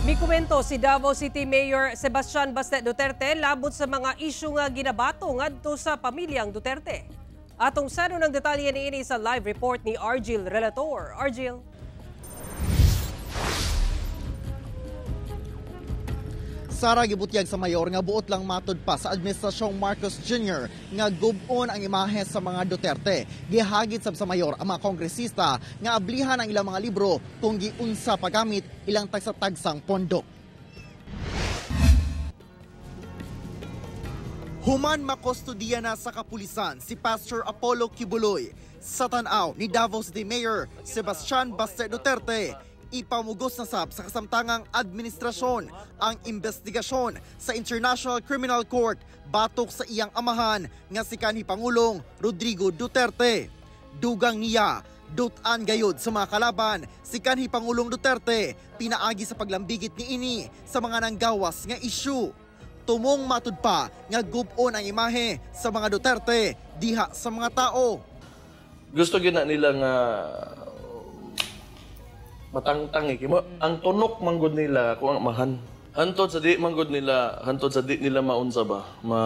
Mikomento si Davao City Mayor Sebastian Baste Duterte labot sa mga isyu nga ginabato ngadto sa pamilyang Duterte. Atong sano ng detalye niini sa live report ni Argil Relator. Argil. Sara, gibutyag sa mayor nga buot lang matud pa sa administrasyong Marcos Jr. nga gubon ang imahe sa mga Duterte. Gihagit sab sa mayor ang mga kongresista nga ablihan ang ilang mga libro kung giunsa paggamit ilang tagsa-tagsang pondo. Human makustudiya na sa kapulisan si Pastor Apollo Quiboloy sa tan-aw ni Davao City Mayor Sebastian Baste Duterte. Ipamugos na sab sa kasamtangang administrasyon ang investigasyon sa International Criminal Court batok sa iyang amahan nga si kanhi Pangulong Rodrigo Duterte. Dugang niya, dutan gayod sa mga kalaban si kanhi Pangulong Duterte pinaagi sa paglambigit niini sa mga nanggawas nga isyu. Tumong matud pa nga gub-on ang imahe sa mga Duterte diha sa mga tao. Gusto gyud na nila nga matangtang eh. Ang tunok manggod nila kung ang amahan. Hantod sa di manggod nila, hantod sa di nila maunsa ba? Ma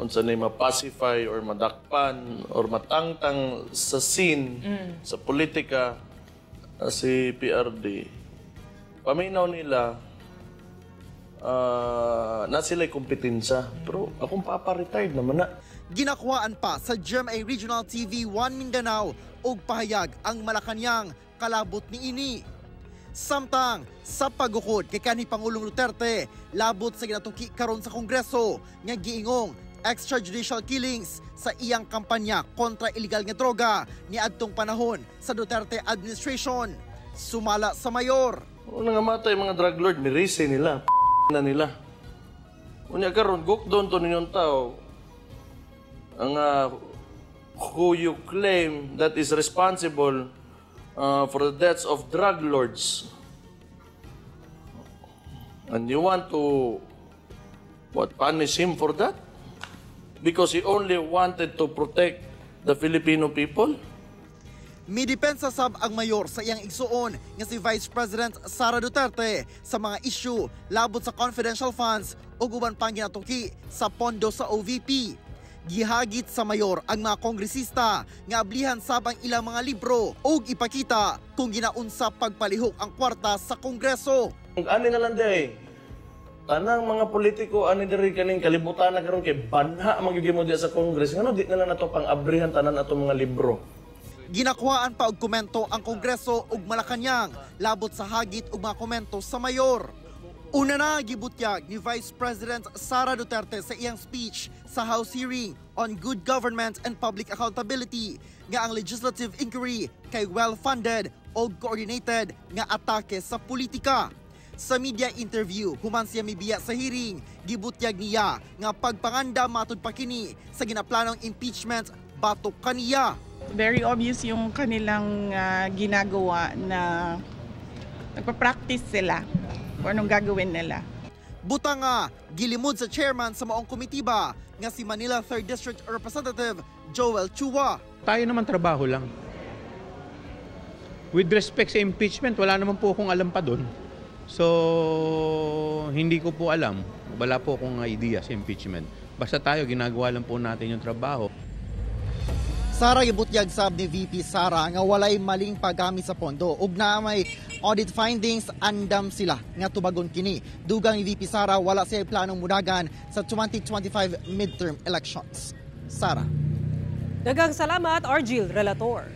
unsa ni ma-pacify or madakpan or matangtang sa scene sa politika si PRD. Paminaw nila na sila'y kompetensya. Pero akong papa retired naman na. Ginakuhaan pa sa GMA Regional TV 1 Mindanao og pahayag ang Malacañang kalabot niini. Samtang sa pagukod kay kanhi Pangulong Duterte labot sa ginatuki karon sa Kongreso nga giingong extrajudicial killings sa iyang kampanya kontra illegal nga droga niadtong panahon sa Duterte administration. Sumala sa mayor. Una nga matay mga drug lord, mirise nila, na nila. Unya karon gukdon to ninyong tao ang who you claim that is responsible for the deaths of drug lords. And you want to what, punish him for that? Because he only wanted to protect the Filipino people? Midepensa sab ang mayor sa iyang igsuon nga si Vice President Sara Duterte sa mga issue labot sa confidential funds ug uban pang ginatuki sa pondo sa OVP. Gihagit sa mayor ang mga kongresista nga ablihan sab ang ilang mga libro ug ipakita kung ginaunsa pagpalihok ang kwarta sa Kongreso. Ani na lang day. Tanang mga politiko ani diri kaning kalibutan na karon kay banha magyud mo diya sa Congress, ngano di na lang nato pang-abrihan tanan atong mga libro. Ginakuhaan pa og komento ang Kongreso ug Malacañang labot sa hagit og mga komento sa mayor. Una na gibutyag ni Vice President Sara Duterte sa iyang speech sa House hearing on Good Government and Public Accountability nga ang legislative inquiry kay well-funded o coordinated nga atake sa politika. Sa media interview, human siya mibiya sa hearing, gibutyag niya nga pagpanganda matud pa kini sa ginaplanong impeachment batok kaniya. Very obvious yung kanilang ginagawa na nagpa-practice sila kung anong gagawin nila. Buta nga, gilimod sa chairman sa maong komitiba nga si Manila 3rd District Representative Joel Chua. Tayo naman trabaho lang. With respect sa impeachment, wala naman po akong alam pa doon. So, hindi ko po alam. Wala po akong idea sa impeachment. Basta tayo, ginagawa lang po natin yung trabaho. Sara, gibutyag sab ni VP Sara nga walay maling paggamit sa pondo ug naa may audit findings, andam sila nga tubagon kini. Dugang ni VP Sara, wala siya planong mudagan sa 2025 midterm elections. Sara. Daghang salamat, Argil Relator.